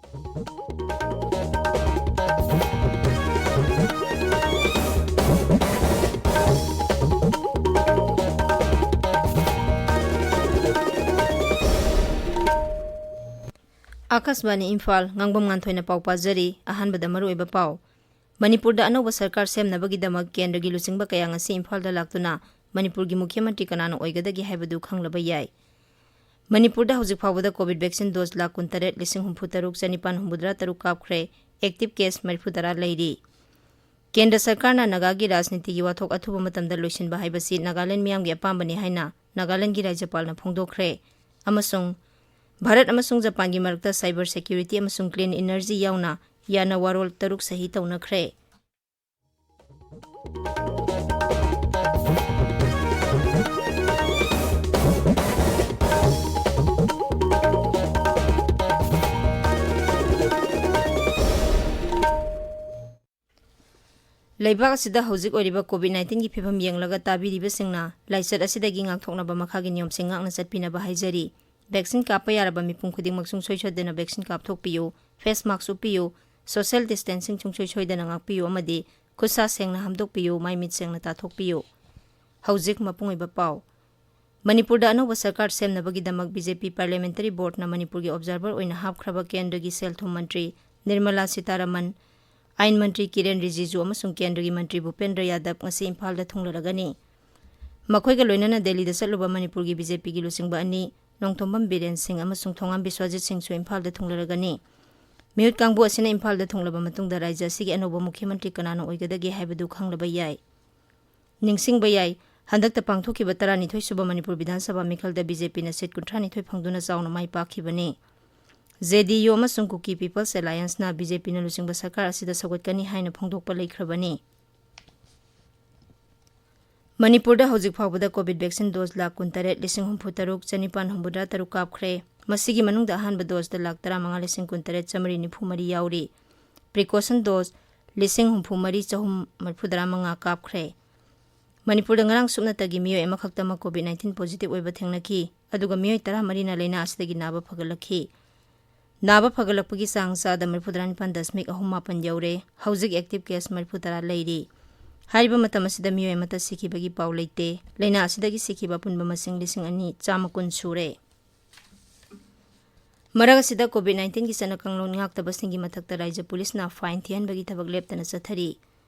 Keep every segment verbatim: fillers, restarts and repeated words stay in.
ꯑꯥꯀꯥꯁꯕꯥꯅꯤ ꯏꯝꯐꯥꯜ, ꯉꯥꯡꯕꯝ ꯉꯥꯟꯊꯣꯏꯅ ꯄꯥꯎ ꯄꯥꯖꯔꯤ꯫ ꯑꯍꯥꯟꯕꯗ ꯃꯔꯨꯑꯣꯏꯕ ꯄꯥꯎ꯫ ꯃꯅꯤꯄꯨꯔꯗ ꯑꯅꯧꯕ ꯁꯔꯀꯥꯔ ꯁꯦꯝꯅꯕꯒꯤꯗꯃꯛ ꯀꯦꯟꯗ꯭ꯔꯒꯤ ꯂꯨꯆꯤꯡꯕ ꯀꯌꯥ ꯉꯁꯤ ꯏꯝꯐꯥꯜꯗ ꯂꯥꯛꯇꯨꯅ ꯃꯅꯤꯄꯨꯔꯒꯤ ꯃꯨꯈ꯭ꯌ ꯃꯟꯇ꯭ꯔꯤ ꯀꯅꯥꯅ ꯑꯣꯏꯒꯗꯒꯦ ꯍꯥꯏꯕꯗꯨ ꯈꯪꯂꯕ ꯌꯥꯏ꯫ ꯃꯅꯤꯄꯨꯔꯗ ꯍꯧꯖꯤꯛ ꯐꯥꯎꯕꯗ ꯀꯣꯚꯤꯗ ꯚꯦꯛꯁꯤꯟ ꯗꯣꯁ ꯂꯥꯈ ꯀꯨꯟꯇꯔꯦꯠ ꯂꯤꯁꯤꯡ ꯍꯨꯝꯐꯨ ꯇꯔꯨꯛ ꯆꯅꯤꯄꯥꯟ ꯍꯨꯝꯐꯨꯇꯔꯥ ꯇꯔꯨꯛ ꯀꯥꯞꯈ꯭ꯔꯦ꯫ ꯑꯦꯛꯇꯤꯚ ꯀꯦꯁ ꯃꯔꯤꯐꯨꯇꯔꯥ ꯂꯩꯔꯤ꯫ ꯀꯦꯟꯗ꯭ꯔ ꯁꯔꯀꯥꯔꯅ ꯅꯥꯒꯥꯒꯤ ꯔꯥꯖꯅꯤꯇꯤꯒꯤ ꯋꯥꯊꯣꯛ ꯑꯊꯨꯕ ꯃꯇꯝꯗ ꯂꯣꯏꯁꯤꯟꯕ ꯍꯥꯏꯕꯁꯤ ꯅꯥꯒꯥꯂꯦꯟ ꯃꯤꯌꯥꯝꯒꯤ ꯑꯄꯥꯝꯕꯅꯤ ꯍꯥꯏꯅ ꯅꯥꯒꯥꯂꯦꯟꯒꯤ ꯔꯥꯖ꯭ꯌꯄꯥꯜꯅ ꯐꯣꯡꯗꯣꯛꯈ꯭ꯔꯦ꯫ ꯑꯃꯁꯨꯡ ꯚꯥꯔꯠ ꯑꯃꯁꯨꯡ ꯖꯄꯥꯟꯒꯤ ꯃꯔꯛꯇ cyber security ꯑꯃꯁꯨꯡ clean energy ꯌꯥꯎꯅ ꯌꯥꯅ ꯋꯥꯔꯣꯜ ꯇꯔꯨꯛ ꯁꯍꯤ ꯇꯧꯅꯈ꯭ꯔꯦ꯫ ꯂꯩꯕꯥꯛ ꯑꯁꯤꯗ ꯍꯧꯖꯤꯛ ꯑꯣꯏꯔꯤꯕ ꯀꯣꯚꯤꯗ ꯅꯥꯏꯟꯇꯤꯟꯒꯤ ꯐꯤꯕꯝ ꯌꯦꯡꯂꯒ ꯇꯥꯕꯤꯔꯤꯕꯁꯤꯡꯅ ꯂꯥꯏꯆꯠ ꯑꯁꯤꯗꯒꯤ ꯉꯥꯛꯊꯣꯛꯅꯕ ꯃꯈꯥꯒꯤ ꯅꯤꯌꯣꯝꯁꯤꯡ ꯉꯥꯛꯅ ꯆꯠꯄꯤꯅꯕ ꯍꯥꯏꯖꯔꯤ꯫ ꯚꯦꯛꯁꯤꯟ ꯀꯥꯞꯄ ꯌꯥꯔꯕ ꯃꯤꯄꯨꯝ ꯈꯨꯗꯤꯡꯃꯛ ꯁꯨꯡꯁꯣꯏ ꯁꯣꯏꯗꯅ ꯚꯦꯛꯁꯤꯟ ꯀꯥꯞꯊꯣꯛꯄꯤꯌꯨ, ꯐꯦꯁ ꯃꯥꯛꯁ ꯎꯞꯄꯤꯌꯨ, ꯁꯣꯁꯤꯌꯦꯜ ꯗꯤꯁꯇꯦꯟꯁꯤꯡ ꯁꯨꯡꯁꯣꯏ ꯁꯣꯏꯗꯅ ꯉꯥꯛꯄꯤꯌꯨ ꯑꯃꯗꯤ ꯈꯨꯠ ꯁꯥ ꯁꯦꯡꯅ ꯍꯥꯝꯗꯣꯛꯄꯤꯌꯨ, ꯃꯥꯏ ꯃꯤꯠ ꯁꯦꯡꯅ ꯇꯥꯊꯣꯛꯄꯤꯌꯨ꯫ ꯍꯧꯖꯤꯛ ꯃꯄꯨꯡ ꯑꯣꯏꯕ ꯄꯥꯎ꯫ ꯃꯅꯤꯄꯨꯔꯗ ꯑꯅꯧꯕ ꯁꯔꯀꯥꯔ ꯁꯦꯝꯅꯕꯒꯤꯗꯃꯛ ꯕꯤ ꯖꯦ ꯄꯤ ꯄꯥꯔꯂꯤꯌꯥꯃꯦꯟꯇꯔꯤ ꯕꯣꯔꯗꯅ ꯃꯅꯤꯄꯨꯔꯒꯤ ꯑꯣꯕꯖꯥꯔꯚꯔ ꯑꯣꯏꯅ ꯍꯥꯞꯈ꯭ꯔꯕ ꯀꯦꯟꯗ꯭ꯔꯒꯤ ꯁꯦꯜ ꯊꯨꯝ ꯃꯟꯇ꯭ꯔꯤ ꯅꯤꯔꯃꯂꯥ ꯁꯤꯇꯥꯔꯥꯃꯟ, ꯑꯥꯏꯟ ꯃꯟꯇ꯭ꯔꯤ ꯀꯤꯔꯦꯟ ꯔꯤꯖꯤꯖꯨ ꯑꯃꯁꯨꯡ ꯀꯦꯟꯗ꯭ꯔꯒꯤ ꯃꯟꯇ꯭ꯔꯤ ꯚꯨꯄꯦꯟꯗ꯭ꯔ ꯌꯥꯗꯕ ꯉꯁꯤ ꯏꯝꯐꯥꯜꯗ ꯊꯨꯡꯂꯔꯒꯅꯤ꯫ ꯃꯈꯣꯏꯒ ꯂꯣꯏꯅꯅ ꯗꯦꯜꯂꯤꯗ ꯆꯠꯂꯨꯕ ꯃꯅꯤꯄꯨꯔꯒꯤ ꯕꯤ ꯖꯦ ꯄꯤꯒꯤ ꯂꯨꯆꯤꯡꯕ ꯑꯅꯤ, ꯅꯣꯡꯊꯣꯝꯕꯝ ꯕꯤꯔꯦꯟ ꯁꯤꯡ ꯑꯃꯁꯨꯡ ꯊꯣꯉꯥꯝ ꯕꯤꯁ꯭ꯋꯥꯖꯤꯠ ꯁꯤꯡꯁꯨ ꯏꯝꯐꯥꯜꯗ ꯊꯨꯡꯂꯔꯒꯅꯤ꯫ ꯃꯤꯍꯨꯠ ꯀꯥꯡꯕꯨ ꯑꯁꯤꯅ ꯏꯝꯐꯥꯜꯗ ꯊꯨꯡꯂꯕ ꯃꯇꯨꯡꯗ ꯔꯥꯖ꯭ꯌ ꯑꯁꯤꯒꯤ ꯑꯅꯧꯕ ꯃꯨꯈ꯭ꯌ ꯃꯟꯇ꯭ꯔꯤ ꯀꯅꯥꯅ ꯑꯣꯏꯒꯗꯒꯦ ꯍꯥꯏꯕꯗꯨ ꯈꯪꯂꯕ ꯌꯥꯏ꯫ ꯅꯤꯡꯁꯤꯡꯕ ꯌꯥꯏ, ꯍꯟꯗꯛꯇ ꯄꯥꯡꯊꯣꯛꯈꯤꯕ ꯇꯔꯥꯅꯤꯊꯣꯏ ꯁꯨꯕ ꯃꯅꯤꯄꯨꯔ ꯕꯤꯙꯥꯟ ꯁꯚꯥ ꯃꯤꯈꯜꯗ ꯕꯤ ꯖꯦ ꯄꯤꯅ ꯁꯤꯠ ꯀꯨꯟꯊ꯭ꯔꯥ ꯅꯤꯊꯣꯏ ꯐꯪꯗꯨꯅ ꯆꯥꯎꯅ ꯃꯥꯏ ꯄꯥꯛꯈꯤꯕꯅꯤ꯫ ꯖꯦ ꯗꯤ ꯌꯨ ꯑꯃꯁꯨꯡ ꯀꯨꯀꯤ ꯄꯤꯄꯜꯁ ꯑꯦꯂꯥꯏꯌꯦꯟꯁꯅ ꯕꯤ ꯖꯦ ꯄꯤꯅ ꯂꯨꯆꯤꯡꯕ ꯁꯔꯀꯥꯔ ꯑꯁꯤꯗ ꯁꯧꯒꯠꯀꯅꯤ ꯍꯥꯏꯅ ꯐꯣꯡꯗꯣꯛꯄ ꯂꯩꯈ꯭ꯔꯕꯅꯤ꯫ ꯃꯅꯤꯄꯨꯔꯗ ꯍꯧꯖꯤꯛ ꯐꯥꯎꯕꯗ ꯀꯣꯚꯤꯗ ꯚꯦꯛꯁꯤꯟ ꯗꯣꯁ ꯂꯥꯈ ꯀꯨꯟꯇꯔꯦꯠ ꯂꯤꯁꯤꯡ ꯍꯨꯝꯐꯨꯇꯔꯨꯛ ꯆꯅꯤꯄꯥꯟ ꯍꯨꯝꯐꯨꯇꯔꯥ ꯇꯔꯨꯛ ꯀꯥꯞꯈ꯭ꯔꯦ꯫ ꯃꯁꯤꯒꯤ ꯃꯅꯨꯡꯗ ꯑꯍꯥꯟꯕ ꯗꯣꯁꯇ ꯂꯥꯈ ꯇꯔꯥꯃꯉꯥ ꯂꯤꯁꯤꯡ ꯀꯨꯟꯇꯔꯦꯠ ꯆꯥꯃꯔꯤ ꯅꯤꯐꯨ ꯃꯔꯤ ꯌꯥꯎꯔꯤ꯫ ꯄ꯭ꯔꯤꯀꯣꯁꯟ ꯗꯣꯁ ꯂꯤꯁꯤꯡ ꯍꯨꯝꯐꯨ ꯃꯔꯤ ꯆꯍꯨꯝ ꯃꯔꯤꯐꯨꯇꯔꯥ ꯃꯉꯥ ꯀꯥꯞꯈ꯭ꯔꯦ꯫ ꯃꯅꯤꯄꯨꯔꯗ ꯉꯔꯥꯡ ꯁꯨꯞꯅꯇꯒꯤ ꯃꯤꯑꯣꯏ ꯑꯃꯈꯛꯇꯃꯛ ꯀꯣꯚꯤꯗ ꯅꯥꯏꯟꯇꯤꯟ ꯄꯣꯖꯤꯇꯤꯚ ꯑꯣꯏꯕ ꯊꯦꯡꯅꯈꯤ, ꯑꯗꯨꯒ ꯃꯤꯑꯣꯏ ꯇꯔꯥꯃꯔꯤꯅ ꯂꯥꯏꯅꯥ ꯑꯁꯤꯗꯒꯤ ꯅꯥꯕ ꯐꯒꯠꯂꯛꯈꯤ꯫ ꯅꯥꯕ ꯐꯒꯠꯂꯛꯄꯒꯤ ꯆꯥꯡ ꯆꯥꯗ ꯃꯔꯤꯐꯨꯇꯔꯥ ꯅꯤꯄꯥꯟ ꯗꯁꯃꯤꯛ ꯑꯍꯨꯝ ꯃꯥꯄꯟ ꯌꯧꯔꯦ꯫ ꯍꯧꯖꯤꯛ active case ꯃꯔꯤꯐꯨꯇꯔꯥ ꯂꯩꯔꯤ꯫ ꯍꯥꯏꯔꯤꯕ ꯃꯇꯝ ꯑꯁꯤꯗ ꯃꯤꯑꯣꯏ ꯑꯃꯠꯇ ꯁꯤꯈꯤꯕꯒꯤ ꯄꯥꯎ ꯂꯩꯇꯦ꯫ ꯂꯥꯏꯅꯥ ꯑꯁꯤꯗꯒꯤ ꯁꯤꯈꯤꯕ ꯑꯄꯨꯟꯕ ꯃꯁꯤꯡ ꯂꯤꯁꯤꯡ ꯑꯅꯤ ꯆꯥꯝꯃ ꯀꯨꯟ ꯁꯨꯔꯦ꯫ ꯃꯔꯛ ꯑꯁꯤꯗ COVID nineteenꯒꯤ ꯆꯠꯅ ꯀꯥꯡꯂꯣꯟ ꯉꯥꯛꯇꯕꯁꯤꯡꯒꯤ ꯃꯊꯛꯇ ꯔꯥꯏꯖ꯭ꯌ ꯄꯨꯂꯤꯁꯅ fine ꯊꯤꯍꯟꯕꯒꯤ ꯊꯕꯛ ꯂꯦꯞꯇꯅ ꯆꯠꯊꯔꯤ꯫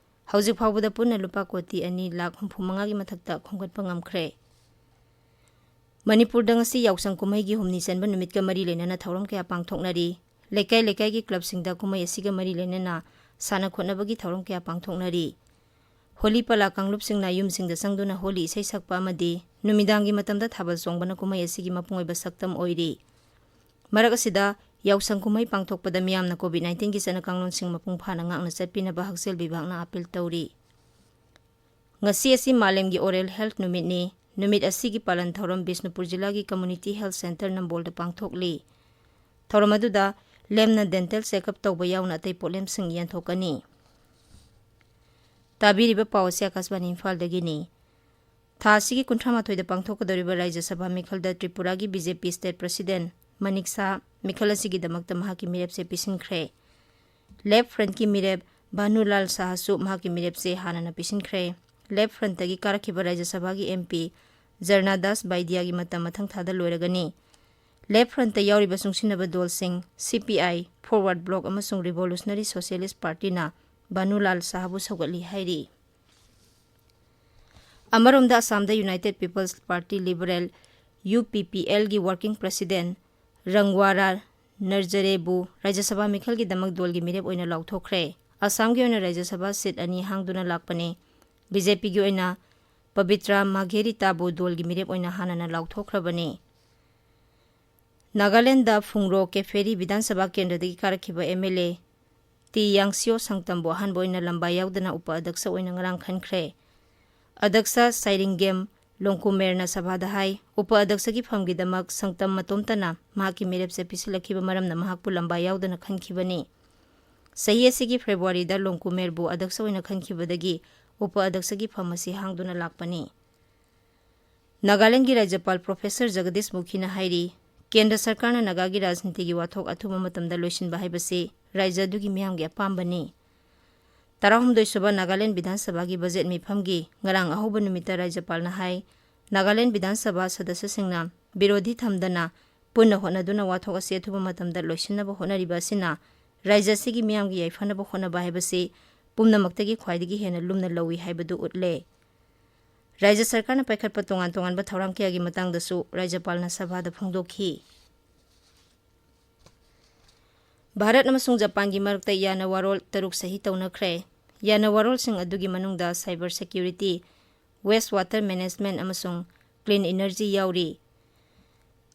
ꯍꯧꯖꯤꯛ ꯐꯥꯎꯕꯗ ꯄꯨꯟꯅ ꯂꯨꯄꯥ ꯀꯣꯇꯤ ꯑꯅꯤ ꯂꯥꯈ ꯍꯨꯝꯐꯨ ꯃꯉꯥꯒꯤ ꯃꯊꯛꯇ ꯈꯣꯝꯒꯠꯄ ꯉꯝꯈ꯭ꯔꯦ꯫ ꯃꯅꯤꯄꯨꯔꯗ ꯉꯁꯤ ꯌꯥꯎꯁꯪ ꯀꯨꯝꯍꯩꯒꯤ ꯍꯨꯝꯅꯤ ꯆꯟꯕ ꯅꯨꯃꯤꯠꯀ ꯃꯔꯤ ꯂꯩꯅꯅ ꯊꯧꯔꯝ ꯀꯌꯥ ꯄꯥꯡꯊꯣꯛꯅꯔꯤ꯫ ꯂꯩꯀꯥꯏ ꯂꯩꯀꯥꯏꯒꯤ ꯀ꯭ꯂꯕꯁꯤꯡꯗ ꯀꯨꯝꯍꯩ ꯑꯁꯤꯒ ꯃꯔꯤ ꯂꯩꯅꯅ ꯁꯥꯟꯅ ꯈꯣꯠꯅꯕꯒꯤ ꯊꯧꯔꯝ ꯀꯌꯥ ꯄꯥꯡꯊꯣꯛꯅꯔꯤ꯫ ꯍꯣꯂꯤ ꯄꯂꯥ ꯀꯥꯡꯂꯨꯞꯁꯤꯡꯅ ꯌꯨꯝꯁꯤꯡꯗ ꯆꯪꯗꯨꯅ ꯍꯣꯂꯤ ꯏꯁꯩ ꯁꯛꯄ ꯑꯃꯗꯤ ꯅꯨꯃꯤꯗꯥꯡꯒꯤ ꯃꯇꯝꯗ ꯊꯥꯕꯜ ꯆꯣꯡꯕꯅ ꯀꯨꯝꯍꯩ ꯑꯁꯤꯒꯤ ꯃꯄꯨꯡ ꯑꯣꯏꯕ ꯁꯛꯇꯝ ꯑꯣꯏꯔꯤ꯫ ꯃꯔꯛ ꯑꯁꯤꯗ ꯌꯥꯎꯁꯪ ꯀꯨꯝꯍꯩ ꯄꯥꯡꯊꯣꯛꯄꯗ ꯃꯤꯌꯥꯝꯅ COVID nineteenꯒꯤ ꯆꯠꯅ ꯀꯥꯡꯂꯣꯟꯁꯤꯡ ꯃꯄꯨꯡ ꯐꯥꯅ ꯉꯥꯛꯅ ꯆꯠꯄꯤꯅꯕ ꯍꯛꯁꯦꯜ ꯕꯤꯚꯥꯒꯅ ꯑꯥꯄꯤꯜ ꯇꯧꯔꯤ꯫ ꯉꯁꯤ ꯑꯁꯤ ꯃꯥꯂꯦꯝꯒꯤ Oral Health ꯅꯨꯃꯤꯠꯅꯤ꯫ ꯅꯨꯃꯤꯠ ꯑꯁꯤꯒꯤ ꯄꯥꯂꯟ ꯊꯧꯔꯝ ꯕꯤꯁꯅꯨꯄꯨꯔ ꯖꯤꯂꯥꯒꯤ Community Health Centre ꯅꯝꯕꯣꯜꯗ ꯄꯥꯡꯊꯣꯛꯂꯤ꯫ ꯊꯧꯔꯝ ꯑꯗꯨꯗ ꯂꯦꯝꯅ dental checkup ꯇꯧꯕ ꯌꯥꯎꯅ ꯑꯇꯩ ꯄꯣꯠꯂꯦꯝꯁꯤꯡ ꯌꯦꯟꯊꯣꯛꯀꯅꯤ꯫ ꯇꯥꯕꯤꯔꯤꯕ ꯄꯥꯎ ꯑꯁꯤ ꯑꯀꯥꯁꯕꯥꯅꯤ ꯏꯝꯐꯥꯜꯗꯒꯤꯅꯤ꯫ ꯊꯥ ꯑꯁꯤꯒꯤ ꯀꯨꯟꯊ꯭ꯔꯥ ꯃꯥꯊꯣꯏꯗ ꯄꯥꯡꯊꯣꯛꯀꯗꯧꯔꯤꯕ ꯔꯥꯖ꯭ꯌ ꯁꯚꯥ ꯃꯤꯈꯜꯗ ꯇ꯭ꯔꯤꯄꯨꯔꯥꯒꯤ BJP state president Manik Shah ꯃꯤꯈꯜ ꯑꯁꯤꯒꯤꯗꯃꯛꯇ ꯃꯍꯥꯛꯀꯤ ꯃꯤꯔꯦꯞꯁꯦ ꯄꯤꯁꯤꯟꯈ꯭ꯔꯦ꯫ Left Front ꯀꯤ ꯃꯤꯔꯦꯞ ꯚꯥꯅꯨꯂꯥꯜ ꯁꯥꯍꯁꯨ ꯃꯍꯥꯛꯀꯤ ꯃꯤꯔꯦꯞꯁꯦ ꯍꯥꯟꯅꯅ ꯄꯤꯁꯤꯟꯈ꯭ꯔꯦ꯫ Left Front ꯀꯤ ꯀꯥꯔꯛꯈꯤꯕ ꯔꯥꯖ꯭ꯌ ꯁꯚꯥꯒꯤ MP ꯖꯔꯅꯥꯗꯥꯁ ꯕꯥꯏꯗꯤꯌꯥꯒꯤ ꯃꯇꯝ ꯃꯊꯪ ꯊꯥꯗ ꯂꯣꯏꯔꯒꯅꯤ꯫ Left Front ꯌꯥꯎꯔꯤꯕ ꯆꯨꯡꯁꯤꯟꯅꯕ ꯗꯣꯜꯁꯤꯡ CPI, Forward Bloc ꯑꯃꯁꯨꯡ Revolutionary Socialist Party ꯅ ꯚꯥꯅꯨꯂꯥꯜ ꯁꯥꯍꯕꯨ ꯁꯧꯒꯠꯂꯤ ꯍꯥꯏꯔꯤ꯫ ꯑꯃꯔꯣꯝꯗ ꯑꯁꯥꯝꯗ United People's Party Liberal, UPPL ꯒꯤ working president ꯔꯪꯋꯥꯔꯥ ꯅꯔꯖꯔꯦꯕꯨ ꯔꯥꯖ꯭ꯌ ꯁꯚꯥ ꯃꯤꯈꯜꯒꯤꯗꯃꯛ ꯗꯣꯜꯒꯤ ꯃꯤꯔꯦꯞ ꯑꯣꯏꯅ ꯂꯥꯎꯊꯣꯛꯈ꯭ꯔꯦ꯫ ꯑꯁꯥꯝꯒꯤ ꯑꯣꯏꯅ ꯔꯥꯖ꯭ꯌ ꯁꯚꯥ seat ꯑꯅꯤ ꯍꯥꯡꯗꯨꯅ ꯂꯥꯛꯄꯅꯤ꯫ BJP ꯒꯤ ꯑꯣꯏꯅ ꯄꯕꯤꯇ꯭ꯔꯥ ꯃꯥꯘꯦꯔꯤꯇꯥꯕꯨ ꯗꯣꯜꯒꯤ ꯃꯤꯔꯦꯞ ꯑꯣꯏꯅ ꯍꯥꯟꯅꯅ ꯂꯥꯎꯊꯣꯛꯈ꯭ꯔꯕꯅꯤ꯫ ꯅꯥꯒꯥꯂꯦꯟꯗ ꯐꯨꯡꯔꯣ ꯀꯦꯐꯦꯔꯤ ꯕꯤꯙꯥꯟ ꯁꯚꯥ ꯀꯦꯟꯗ꯭ꯔꯗꯒꯤ ꯀꯥꯔꯛꯈꯤꯕ MLA ꯇꯤ ꯌꯥꯡꯁꯤꯌꯣ ꯁꯪꯇꯝꯕꯨ ꯑꯍꯥꯟꯕ ꯑꯣꯏꯅ ꯂꯝꯕꯥ ꯌꯥꯎꯗꯅ ꯎꯄ ꯑꯗꯛꯁ ꯑꯣꯏꯅ ꯉꯔꯥꯡ ꯈꯟꯈ꯭ꯔꯦ꯫ ꯑꯗꯛꯁ ꯁꯥꯏꯔꯤꯡꯒꯦꯝ ꯂꯣꯡꯀꯨꯃꯦꯔꯅ ꯁꯚꯥꯗ ꯍꯥꯏ, ꯎꯄ ꯑꯗꯛꯁꯒꯤ ꯐꯝꯒꯤꯗꯃꯛ ꯁꯪꯇꯝ ꯃꯇꯣꯝꯇꯅ ꯃꯍꯥꯛꯀꯤ ꯃꯤꯔꯦꯞꯁꯦ ꯄꯤꯁꯤꯜꯂꯛꯈꯤꯕ ꯃꯔꯝꯅ ꯃꯍꯥꯛꯄꯨ ꯂꯝꯕꯥ ꯌꯥꯎꯗꯅ ꯈꯟꯈꯤꯕꯅꯤ꯫ ꯆꯍꯤ ꯑꯁꯤꯒꯤ ꯐꯦꯕ꯭ꯔꯨꯋꯥꯔꯤꯗ ꯂꯣꯡꯀꯨꯃꯦꯔꯕꯨ ꯑꯗꯛꯁ ꯑꯣꯏꯅ ꯈꯟꯈꯤꯕꯗꯒꯤ ꯎꯄ ꯑꯗꯛꯁꯒꯤ ꯐꯝ ꯑꯁꯤ ꯍꯥꯡꯗꯨꯅ ꯂꯥꯛꯄꯅꯤ꯫ ꯅꯥꯒꯥꯂꯦꯟꯒꯤ ꯔꯥꯖ꯭ꯌꯄꯥꯜ ꯄ꯭ꯔꯣꯐꯦꯁꯔ ꯖꯒꯗꯤꯁ ꯃꯨꯈꯤꯅ ꯍꯥꯏꯔꯤ, ꯀꯦꯟꯗ꯭ꯔ ꯁꯔꯀꯥꯔꯅ ꯅꯥꯒꯥꯒꯤ ꯔꯥꯖꯅꯤꯇꯤꯒꯤ ꯋꯥꯊꯣꯛ ꯑꯊꯨꯕ ꯃꯇꯝꯗ ꯂꯣꯏꯁꯤꯟꯕ ꯍꯥꯏꯕꯁꯤ ꯔꯥꯖ꯭ꯌ ꯑꯗꯨꯒꯤ ꯃꯤꯌꯥꯝꯒꯤ ꯑꯄꯥꯝꯕꯅꯤ꯫ ꯇꯔꯥꯍꯨꯝꯗꯣꯏ ꯁꯨꯕ ꯅꯥꯒꯥꯂꯦꯟ ꯕꯤꯙꯥꯟ ꯁꯚꯥꯒꯤ ꯕꯖꯦꯠ ꯃꯤꯐꯝꯒꯤ ꯉꯔꯥꯡ ꯑꯍꯧꯕ ꯅꯨꯃꯤꯠꯇ ꯔꯥꯖ꯭ꯌꯄꯥꯜꯅ ꯍꯥꯏ, ꯅꯥꯒꯥꯂꯦꯟ ꯕꯤꯙꯥꯟ ꯁꯚꯥ ꯁꯗꯁ꯭ꯌꯁꯤꯡꯅ ꯕꯤꯔꯣꯙꯤ ꯊꯝꯗꯅ ꯄꯨꯟꯅ ꯍꯣꯠꯅꯗꯨꯅ ꯋꯥꯊꯣꯛ ꯑꯁꯤ ꯑꯊꯨꯕ ꯃꯇꯝꯗ ꯂꯣꯏꯁꯤꯟꯅꯕ ꯍꯣꯠꯅꯔꯤꯕ ꯑꯁꯤꯅ ꯔꯥꯖ꯭ꯌ ꯑꯁꯤꯒꯤ ꯃꯤꯌꯥꯝꯒꯤ ꯌꯥꯏꯐꯅꯕ ꯍꯣꯠꯅꯕ ꯍꯥꯏꯕꯁꯤ ꯄꯨꯝꯅꯃꯛꯇꯒꯤ ꯈ꯭ꯋꯥꯏꯗꯒꯤ ꯍꯦꯟꯅ ꯂꯨꯝꯅ ꯂꯧꯏ ꯍꯥꯏꯕꯗꯨ ꯎꯠꯂꯦ꯫ ꯔꯥꯖ꯭ꯌ ꯁꯔꯀꯥꯔꯅ ꯄꯥꯏꯈꯠꯄ ꯇꯣꯉꯥꯟ ꯇꯣꯉꯥꯟꯕ ꯊꯧꯔꯥꯡ ꯀꯌꯥꯒꯤ ꯃꯇꯥꯡꯗꯁꯨ ꯔꯥꯖ꯭ꯌꯄꯥꯜꯅ ꯁꯚꯥꯗ ꯐꯣꯡꯗꯣꯛꯈꯤ꯫ ꯚꯥꯔꯠ ꯑꯃꯁꯨꯡ ꯖꯄꯥꯟꯒꯤ ꯃꯔꯛꯇ ꯌꯥꯅ ꯋꯥꯔꯣꯜ ꯇꯔꯨꯛ ꯁꯍꯤ ꯇꯧꯅꯈ꯭ꯔꯦ꯫ ꯌꯥꯅ ꯋꯥꯔꯣꯜꯁꯤꯡ ꯑꯗꯨꯒꯤ ꯃꯅꯨꯡꯗ cyber security, waste water management ꯑꯃꯁꯨꯡ clean energy ꯌꯥꯎꯔꯤ꯫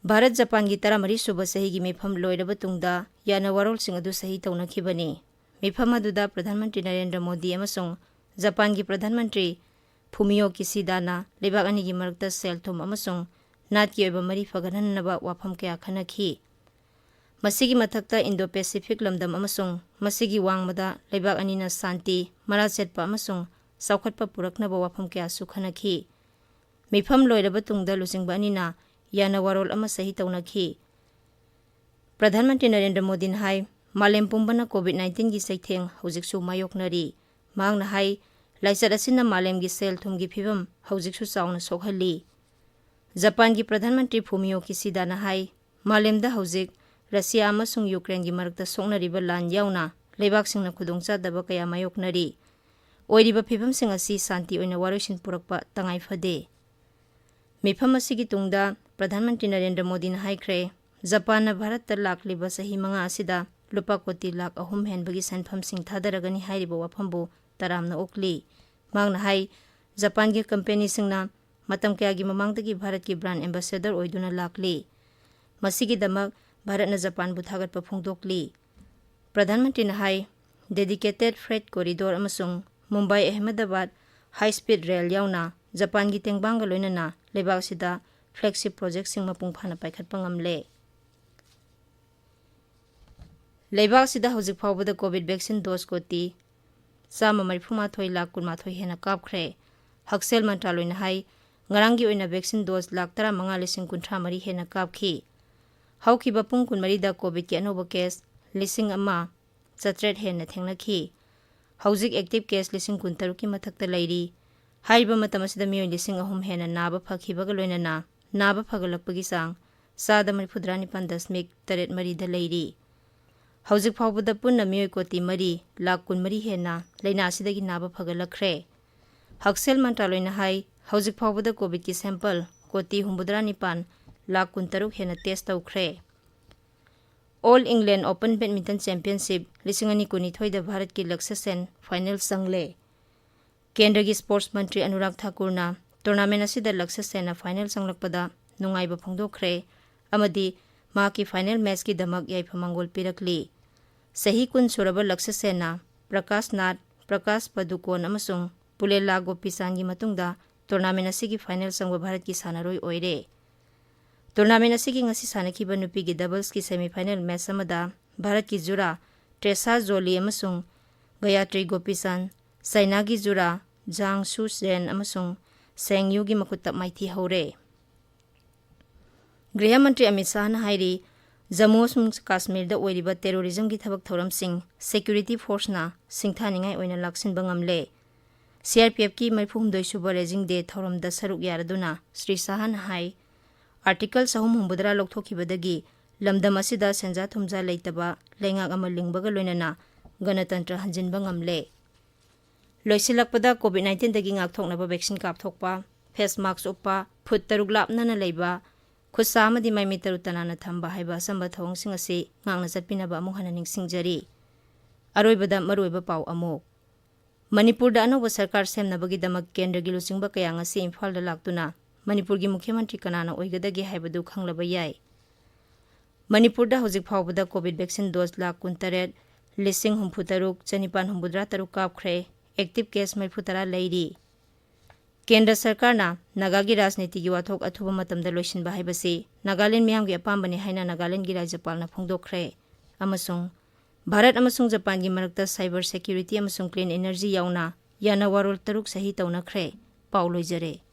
ꯚꯥꯔꯠ ꯖꯄꯥꯟꯒꯤ ꯇꯔꯥꯃꯔꯤ ꯁꯨꯕ ꯆꯍꯤꯒꯤ ꯃꯤꯐꯝ ꯂꯣꯏꯔꯕ ꯇꯨꯡꯗ ꯌꯥꯅ ꯋꯥꯔꯣꯜꯁꯤꯡ ꯑꯗꯨ ꯁꯍꯤ ꯇꯧꯅꯈꯤꯕꯅꯤ꯫ ꯃꯤꯐꯝ ꯑꯗꯨꯗ ꯄ꯭ꯔꯙꯥꯟ ꯃꯟꯇ꯭ꯔꯤ ꯅꯔꯦꯟꯗ꯭ꯔ ꯃꯣꯗꯤ ꯑꯃꯁꯨꯡ ꯖꯄꯥꯟꯒꯤ ꯄ꯭ꯔꯙꯥꯟ ꯃꯟꯇ꯭ꯔꯤ ꯐꯨꯃꯤꯌꯣ ꯀꯤꯁꯤꯗꯥꯅ ꯂꯩꯕꯥꯛ ꯑꯅꯤꯒꯤ ꯃꯔꯛꯇ ꯁꯦꯜ ꯊꯨꯝ ꯑꯃꯁꯨꯡ ꯅꯥꯠꯀꯤ ꯑꯣꯏꯕ ꯃꯔꯤ ꯐꯒꯠꯍꯟꯅꯕ ꯋꯥꯐꯝ ꯀꯌꯥ ꯈꯟꯅꯈꯤ꯫ ꯃꯁꯤꯒꯤ ꯃꯊꯛꯇ ꯏꯟꯗꯣ ꯄꯦꯁꯤꯐꯤꯛ ꯂꯝꯗꯝ ꯑꯃꯁꯨꯡ ꯃꯁꯤꯒꯤ ꯋꯥꯡꯃꯗ ꯂꯩꯕꯥꯛ ꯑꯅꯤꯅ ꯁꯥꯟꯇꯤ, ꯃꯔꯥ ꯆꯦꯠꯄ ꯑꯃꯁꯨꯡ ꯆꯥꯎꯈꯠꯄ ꯄꯨꯔꯛꯅꯕ ꯋꯥꯐꯝ ꯀꯌꯥꯁꯨ ꯈꯟꯅꯈꯤ꯫ ꯃꯤꯐꯝ ꯂꯣꯏꯔꯕ ꯇꯨꯡꯗ ꯂꯨꯆꯤꯡꯕ ꯑꯅꯤꯅ ꯌꯥꯅ ꯋꯥꯔꯣꯜ ꯑꯃ ꯁꯍꯤ ꯇꯧꯅꯈꯤ꯫ ꯄ꯭ꯔꯙꯥꯟ ꯃꯟꯇ꯭ꯔꯤ ꯅꯔꯦꯟꯗ꯭ꯔ ꯃꯣꯗꯤꯅ ꯍꯥꯏ, ꯃꯥꯂꯦꯝ ꯄꯨꯝꯕꯅ COVID nineteenꯒꯤ ꯆꯩꯊꯦꯡ ꯍꯧꯖꯤꯛꯁꯨ ꯃꯥꯌꯣꯛꯅꯔꯤ꯫ ꯃꯍꯥꯛꯅ ꯍꯥꯏ, ꯂꯥꯏꯆꯠ ꯑꯁꯤꯅ ꯃꯥꯂꯦꯝꯒꯤ ꯁꯦꯜ ꯊꯨꯝꯒꯤ ꯐꯤꯕꯝ ꯍꯧꯖꯤꯛꯁꯨ ꯆꯥꯎꯅ ꯁꯣꯛꯍꯜꯂꯤ꯫ ꯖꯄꯥꯟꯒꯤ ꯄ꯭ꯔꯙꯥꯟ ꯃꯟꯇ꯭ꯔꯤ ꯐꯨꯃꯤꯌꯣ ꯀꯤꯁꯤꯗꯥꯅ ꯍꯥꯏ, ꯃꯥꯂꯦꯝꯗ ꯍꯧꯖꯤꯛ ꯔꯁꯤꯌꯥ ꯑꯃꯁꯨꯡ ꯌꯨꯀ꯭ꯔꯦꯟꯒꯤ ꯃꯔꯛꯇ ꯁꯣꯛꯅꯔꯤꯕ ꯂꯥꯟ ꯌꯥꯎꯅ ꯂꯩꯕꯥꯛꯁꯤꯡꯅ ꯈꯨꯗꯣꯡꯆꯥꯗꯕ ꯀꯌꯥ ꯃꯥꯌꯣꯛꯅꯔꯤ꯫ ꯑꯣꯏꯔꯤꯕ ꯐꯤꯕꯝꯁꯤꯡ ꯑꯁꯤ ꯁꯥꯟꯇꯤ ꯑꯣꯏꯅ ꯋꯥꯔꯣꯏꯁꯤꯟ ꯄꯨꯔꯛꯄ ꯇꯉꯥꯏ ꯐꯗꯦ꯫ ꯃꯤꯐꯝ ꯑꯁꯤꯒꯤ ꯇꯨꯡꯗ ꯄ꯭ꯔꯙꯥꯟ ꯃꯟꯇ꯭ꯔꯤ ꯅꯔꯦꯟꯗ꯭ꯔ ꯃꯣꯗꯤꯅ ꯍꯥꯏꯈ꯭ꯔꯦ, ꯖꯄꯥꯟꯅ ꯚꯥꯔꯠꯇ ꯂꯥꯛꯂꯤꯕ ꯆꯍꯤ ꯃꯉꯥ ꯑꯁꯤꯗ ꯂꯨꯄꯥ ꯀꯣꯇꯤ ꯂꯥꯈ ꯑꯍꯨꯝ ꯍꯦꯟꯕꯒꯤ ꯁꯦꯟꯐꯝꯁꯤꯡ ꯊꯥꯗꯔꯒꯅꯤ ꯍꯥꯏꯔꯤꯕ ꯋꯥꯐꯝꯕꯨ ꯇꯔꯥꯝꯅ ꯑꯣꯛꯂꯤ꯫ ꯃꯍꯥꯛꯅ ꯍꯥꯏ, ꯖꯄꯥꯟꯒꯤ ꯀꯝꯄꯦꯅꯤꯁꯤꯡꯅ ꯃꯇꯝ ꯀꯌꯥꯒꯤ ꯃꯃꯥꯡꯗꯒꯤ ꯚꯥꯔꯠꯀꯤ brand ambassador ꯑꯣꯏꯗꯨꯅ ꯂꯥꯛꯂꯤ꯫ ꯃꯁꯤꯒꯤꯗꯃꯛ ꯚꯥꯔꯠꯅ ꯖꯄꯥꯟꯕꯨ ꯊꯥꯒꯠꯄ ꯐꯣꯡꯗꯣꯛꯂꯤ꯫ ꯄ꯭ꯔꯙꯥꯟ ꯃꯟꯇ꯭ꯔꯤꯅ ꯍꯥꯏ, dedicated freight corridor ꯑꯃꯁꯨꯡ Mumbai Ahmedabad high speed rail ꯌꯥꯎꯅ ꯖꯄꯥꯟꯒꯤ ꯇꯦꯡꯕꯥꯡꯒ ꯂꯣꯏꯅꯅ ꯂꯩꯕꯥꯛ ꯑꯁꯤꯗ flagship projectꯁꯤꯡ ꯃꯄꯨꯡ ꯐꯥꯅ ꯄꯥꯏꯈꯠꯄ ꯉꯝꯂꯦ꯫ ꯂꯩꯕꯥꯛ ꯑꯁꯤꯗ ꯍꯧꯖꯤꯛ ꯐꯥꯎꯕꯗ COVID vaccine dose ꯀꯣꯇꯤ ꯆꯥꯝꯃ ꯃꯔꯤꯐꯨ ꯃꯥꯊꯣꯏ ꯂꯥꯈ ꯀꯨꯟꯃꯥꯊꯣꯏ ꯍꯦꯟꯅ ꯀꯥꯞꯈ꯭ꯔꯦ꯫ ꯍꯛꯁꯦꯜ ꯃꯟꯇ꯭ꯔꯥꯂꯣꯏꯅ ꯍꯥꯏ, ꯉꯔꯥꯡꯒꯤ ꯑꯣꯏꯅ vaccine dose ꯂꯥꯈ ꯇꯔꯥꯃꯉꯥ ꯂꯤꯁꯤꯡ ꯀꯨꯟꯊ꯭ꯔꯥ ꯃꯔꯤ ꯍꯦꯟꯅ ꯀꯥꯞꯈꯤ꯫ ꯍꯧꯈꯤꯕ ꯄꯨꯡ ꯀꯨꯟꯃꯔꯤꯗ COVID-ꯀꯤ ꯑꯅꯧꯕ case ꯂꯤꯁꯤꯡ ꯑꯃ ꯆꯥꯇ꯭ꯔꯦꯠ ꯍꯦꯟꯅ ꯊꯦꯡꯅꯈꯤ꯫ ꯍꯧꯖꯤꯛ active case ꯂꯤꯁꯤꯡ ꯀꯨꯟꯇꯔꯨꯛꯀꯤ ꯃꯊꯛꯇ ꯂꯩꯔꯤ꯫ ꯍꯥꯏꯔꯤꯕ ꯃꯇꯝ ꯑꯁꯤꯗ ꯃꯤꯑꯣꯏ ꯂꯤꯁꯤꯡ ꯑꯍꯨꯝ ꯍꯦꯟꯅ ꯅꯥꯕ ꯐꯈꯤꯕꯒ ꯂꯣꯏꯅꯅ ꯅꯥꯕ ꯐꯒꯠꯂꯛꯄꯒꯤ ꯆꯥꯡ ꯆꯥꯗ ꯃꯔꯤꯐꯨꯇꯔꯥ ꯅꯤꯄꯥꯟ ꯗꯁꯃꯤꯛ ꯇꯔꯦꯠ ꯃꯔꯤꯗ ꯂꯩꯔꯤ꯫ ꯍꯧꯖꯤꯛ ꯐꯥꯎꯕꯗ ꯄꯨꯟꯅ ꯃꯤꯑꯣꯏ ꯀꯣꯇꯤ ꯃꯔꯤ ꯂꯥꯈ ꯀꯨꯟꯃꯔꯤ ꯍꯦꯟꯅ ꯂꯥꯏꯅꯥ ꯑꯁꯤꯗꯒꯤ ꯅꯥꯕ ꯐꯒꯠꯂꯛꯈ꯭ꯔꯦ꯫ ꯍꯛꯁꯦꯜ ꯃꯟꯇ꯭ꯔꯥꯂꯣꯏꯅ ꯍꯥꯏ, ꯍꯧꯖꯤꯛ ꯐꯥꯎꯕꯗ COVID-ꯀꯤ sample ꯀꯣꯇꯤ ꯍꯨꯝꯐꯨꯇꯔꯥ ꯅꯤꯄꯥꯟ ꯂꯥꯈ ꯀꯨꯟꯇꯔꯨꯛ ꯍꯦꯟꯅ test ꯇꯧꯈ꯭ꯔꯦ꯫ All England Open Badminton Championship ꯂꯤꯁꯤꯡ ꯑꯅꯤ ꯀꯨꯟꯅꯤꯊꯣꯏꯗ ꯚꯥꯔꯠꯀꯤ ꯂꯛꯁ ꯁꯦꯟ final ꯆꯪꯂꯦ꯫ ꯀꯦꯟꯗ꯭ꯔꯒꯤ sports ꯃꯟꯇ꯭ꯔꯤ ꯑꯅꯨꯔꯥꯒ ꯊꯥꯀꯨꯔꯅ tournament ꯑꯁꯤꯗ ꯂꯛꯁ ꯁꯦꯟꯅ final ꯆꯪꯂꯛꯄꯗ ꯅꯨꯡꯉꯥꯏꯕ ꯐꯣꯡꯗꯣꯛꯈ꯭ꯔꯦ ꯑꯃꯗꯤ ꯃꯍꯥꯛꯀꯤ final matchꯀꯤꯗꯃꯛ ꯌꯥꯏꯐ ꯃꯪꯒꯣꯜ ꯄꯤꯔꯛꯂꯤ꯫ ꯆꯍꯤ ꯀꯨꯟ ꯁꯨꯔꯕ ꯂꯛꯁ ꯁꯦꯟꯅ ꯄ꯭ꯔꯀꯥꯁ ꯅꯥꯠ, ꯄ꯭ꯔꯀꯥꯁ ꯄꯗꯨꯀꯣꯟ ꯑꯃꯁꯨꯡ ꯄꯨꯂꯦꯂꯥ ꯒꯣꯄꯤꯆꯥꯟꯒꯤ ꯃꯇꯨꯡꯗ tournament ꯑꯁꯤꯒꯤ final ꯆꯪꯕ ꯚꯥꯔꯠꯀꯤ ꯁꯥꯟꯅꯔꯣꯏ ꯑꯣꯏꯔꯦ꯫ Tournament ꯑꯁꯤꯒꯤ ꯉꯁꯤ ꯁꯥꯟꯅꯈꯤꯕ ꯅꯨꯄꯤꯒꯤ doublesꯀꯤ semifinal match ꯑꯃꯗ ꯚꯥꯔꯠꯀꯤ ꯖꯨꯔꯥ ꯇ꯭ꯔꯦꯁꯥ ꯖꯣꯂꯤ ꯑꯃꯁꯨꯡ ꯒꯌꯥꯇ꯭ꯔꯤ ꯒꯣꯄꯤꯆꯥꯟ, ꯆꯥꯏꯅꯥꯒꯤ ꯖꯨꯔꯥ ꯖꯥꯡ ꯁꯨ ꯖꯦꯟ ꯑꯃꯁꯨꯡ ꯁꯦꯡ ꯌꯨꯒꯤ ꯃꯈꯨꯠꯇ ꯃꯥꯏꯊꯤ ꯍꯧꯔꯦ꯫ ꯒ꯭ꯔꯤꯍ ꯃꯟꯇ꯭ꯔꯤ ꯑꯃꯤꯠ ꯁꯥꯍꯅ ꯍꯥꯏꯔꯤ, ꯖꯝꯃꯨ ꯑꯃꯁꯨꯡ ꯀꯥꯁꯃꯤꯔꯗ ꯑꯣꯏꯔꯤꯕ terrorismꯒꯤ ꯊꯕꯛ ꯊꯧꯔꯝꯁꯤꯡ security forceꯅ ꯁꯤꯡꯊꯥꯅꯤꯡꯉꯥꯏ ꯑꯣꯏꯅ ꯂꯥꯛꯁꯤꯟꯕ ꯉꯝꯂꯦ꯫ CRPFꯀꯤ ꯃꯔꯤꯐꯨꯍꯨꯝꯗꯣꯏ ꯁꯨꯕ Raising Day ꯊꯧꯔꯝꯗ ꯁꯔꯨꯛ ꯌꯥꯔꯗꯨꯅ ꯁ꯭ꯔꯤ ꯁꯥꯍꯅ ꯍꯥꯏ, Article ꯆꯍꯨꯝ ꯍꯨꯝꯐꯨꯇꯔꯥ ꯂꯧꯊꯣꯛꯈꯤꯕꯗꯒꯤ ꯂꯝꯗꯝ ꯑꯁꯤꯗ ꯁꯦꯟꯖꯥ ꯊꯨꯝꯖꯥ ꯂꯩꯇꯕ ꯂꯩꯉꯥꯛ ꯑꯃ ꯂꯤꯡꯕꯒ ꯂꯣꯏꯅꯅ ꯒꯅꯇꯟꯇ꯭ꯔ ꯍꯟꯖꯤꯟꯕ ꯉꯝꯂꯦ꯫ ꯂꯣꯏꯁꯤꯜꯂꯛꯄꯗ, COVID nineteenꯗꯒꯤ ꯉꯥꯛꯊꯣꯛꯅꯕ vaccine ꯀꯥꯞꯊꯣꯛꯄ, face mask ꯎꯞꯄ, ꯐꯨꯠ ꯇꯔꯨꯛ ꯂꯥꯞꯅꯅ ꯂꯩꯕ, ꯈꯨꯠꯁꯥ ꯑꯃꯗꯤ ꯃꯥꯏꯃꯤꯠ ꯇꯔꯨ ꯇꯅꯥꯟꯅ ꯊꯝꯕ ꯍꯥꯏꯕ ꯑꯆꯝꯕ ꯊꯧꯑꯣꯡꯁꯤꯡ ꯑꯁꯤ ꯉꯥꯛꯅ ꯆꯠꯄꯤꯅꯕ ꯑꯃꯨꯛ ꯍꯟꯅ ꯅꯤꯡꯁꯤꯡꯖꯔꯤ꯫ ꯑꯔꯣꯏꯕꯗ ꯃꯔꯨꯑꯣꯏꯕ ꯄꯥꯎ ꯑꯃꯨꯛ꯫ ꯃꯅꯤꯄꯨꯔꯗ ꯑꯅꯧꯕ ꯁꯔꯀꯥꯔ ꯁꯦꯝꯅꯕꯒꯤꯗꯃꯛ ꯀꯦꯟꯗ꯭ꯔꯒꯤ ꯂꯨꯆꯤꯡꯕ ꯀꯌꯥ ꯉꯁꯤ ꯏꯝꯐꯥꯜꯗ ꯂꯥꯛꯇꯨꯅ ꯃꯅꯤꯄꯨꯔꯒꯤ ꯃꯨꯈ꯭ꯌ ꯃꯟꯇ꯭ꯔꯤ ꯀꯅꯥꯅ ꯑꯣꯏꯒꯗꯒꯦ ꯍꯥꯏꯕꯗꯨ ꯈꯪꯂꯕ ꯌꯥꯏ꯫ ꯃꯅꯤꯄꯨꯔꯗ ꯍꯧꯖꯤꯛ ꯐꯥꯎꯕꯗ COVID vaccine dose ꯂꯥꯈ ꯀꯨꯟꯇꯔꯦꯠ ꯂꯤꯁꯤꯡ ꯍꯨꯝꯐꯨꯇꯔꯨꯛ ꯆꯅꯤꯄꯥꯟ ꯍꯨꯝꯐꯨꯇꯔꯥ ꯇꯔꯨꯛ ꯀꯥꯞꯈ꯭ꯔꯦ꯫ Active case ꯃꯔꯤꯐꯨꯇꯔꯥ ꯂꯩꯔꯤ꯫ ꯀꯦꯟꯗ꯭ꯔ ꯁꯔꯀꯥꯔꯅ ꯅꯥꯒꯥꯒꯤ ꯔꯥꯖꯅꯤꯇꯤꯒꯤ ꯋꯥꯊꯣꯛ ꯑꯊꯨꯕ ꯃꯇꯝꯗ ꯂꯣꯏꯁꯤꯟꯕ ꯍꯥꯏꯕꯁꯤ ꯅꯥꯒꯥꯂꯦꯟ ꯃꯤꯌꯥꯝꯒꯤ ꯑꯄꯥꯝꯕꯅꯤ ꯍꯥꯏꯅ ꯅꯥꯒꯥꯂꯦꯟꯒꯤ ꯔꯥꯖ꯭ꯌꯄꯥꯜꯅ ꯐꯣꯡꯗꯣꯛꯈ꯭ꯔꯦ꯫ ꯑꯃꯁꯨꯡ ꯚꯥꯔꯠ ꯑꯃꯁꯨꯡ ꯖꯄꯥꯟꯒꯤ ꯃꯔꯛꯇ cyber security ꯑꯃꯁꯨꯡ clean energy ꯌꯥꯎꯅ ꯌꯥꯅꯋꯥꯔꯣꯜ ꯇꯔꯨꯛ ꯁꯍꯤ ꯇꯧꯅꯈ꯭ꯔꯦ꯫ ꯄꯥꯎ ꯂꯣꯏꯖꯔꯦ꯫